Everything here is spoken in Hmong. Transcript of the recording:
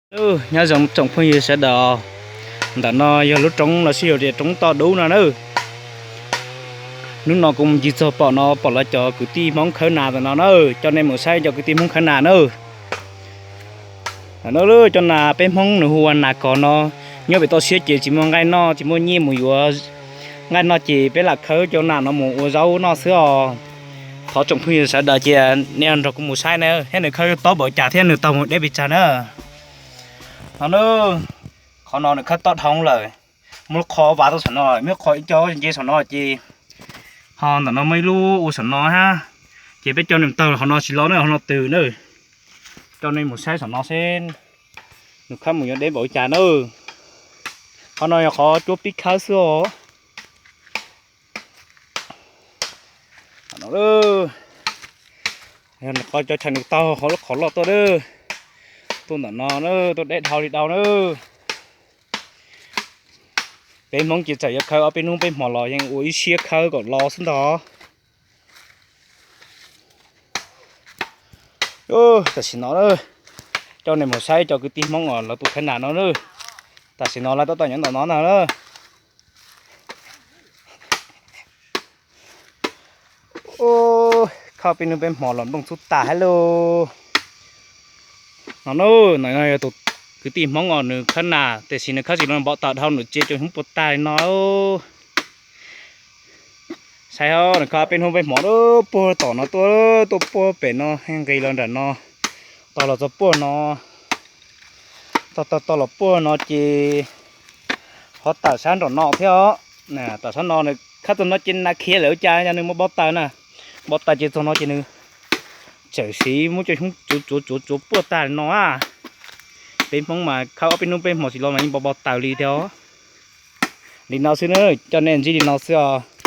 Nyob zoo tsoom phooj ywg sawv daws, ntawm no yog lub roob los sis yog tias roob toj dub no na. Hnub no kuv mus ncig txog pom no pom lawv cov kwv tij Hmoob khawb nas ntawm no na, coj nej mus saib cov kwv tij Hmoob khawb nas na. Cov nas peb Hmoob nws hu ua nas kos no, nyob pem toj siab ces tsis muaj nqaij noj tsis muaj nyiaj mus yuav nqaij noj ces peb lam khawb cov nas no mus ua zaub noj xwb os. Thov tsoom phooj ywg sawv daws cia nej nrog kuv mus saib na, thiab nws khawb tob npaum cas thiab nws taug mus deb pes tsawg na. No na, qhov no nws khawb tob dhau lawm, muaj lub qhov vas rau saum no, muaj qhov ib co nce saum no ces, ho ntawm no muaj ib lub ua saum no hab, ces peb coj nws taug qhov no tsis los na, qhov no twg na. Coj nej mus saib saum no seb nws khawb mus yuav deb npaum li cas na. Qhov no yog qhov cuab pib khawb xwb os. Qhov cov chaw nws taug hauv lub qhov loj tuaj, tuaj ntawm no, tuaj deb dhau li dhau na. Peb Hmoob ces txawm yuav khawb ob peb hnub peb hmos los yeej ua ib siab khawb kom los xwb ntag. Tam sim no coj nej mus saib cov kwv tij Hmoob uas lawv tus khawb nas no na. Tam sim no lawv tab tom nyob ntawm no na. Khawb peb hnub peb hmos los nplooj txhub tas hab lauj. No na, no yog tus kwv tij Hmoob os, nws khawb nas tiam sis nws khawb tsis los, npau taws dhau nws tsev cov hmoob puag tag li no. Saib os, nws khawb peb hnub peb hmos puag tom no tuaj, tuaj puag pem no nqis los nram no, tog los txog puag no, tog tog tog los puag no ces ho tawm sab nraum no thiab os. Tawm sab no nws khawb txog no ces nas khiav lawm ua cas yog nws muaj npau taws na. Npau taws ces txog no ces nws txawm siv muab cov hmoob tsuav tsuav tsuav tsuav puag tag li no. Peb Hmoob mas khawb ob peb hnub peb hmos tsis los mas yeej npau npau taws li thiab os. Li no xwb na, coj nej ntsib li no xwb os.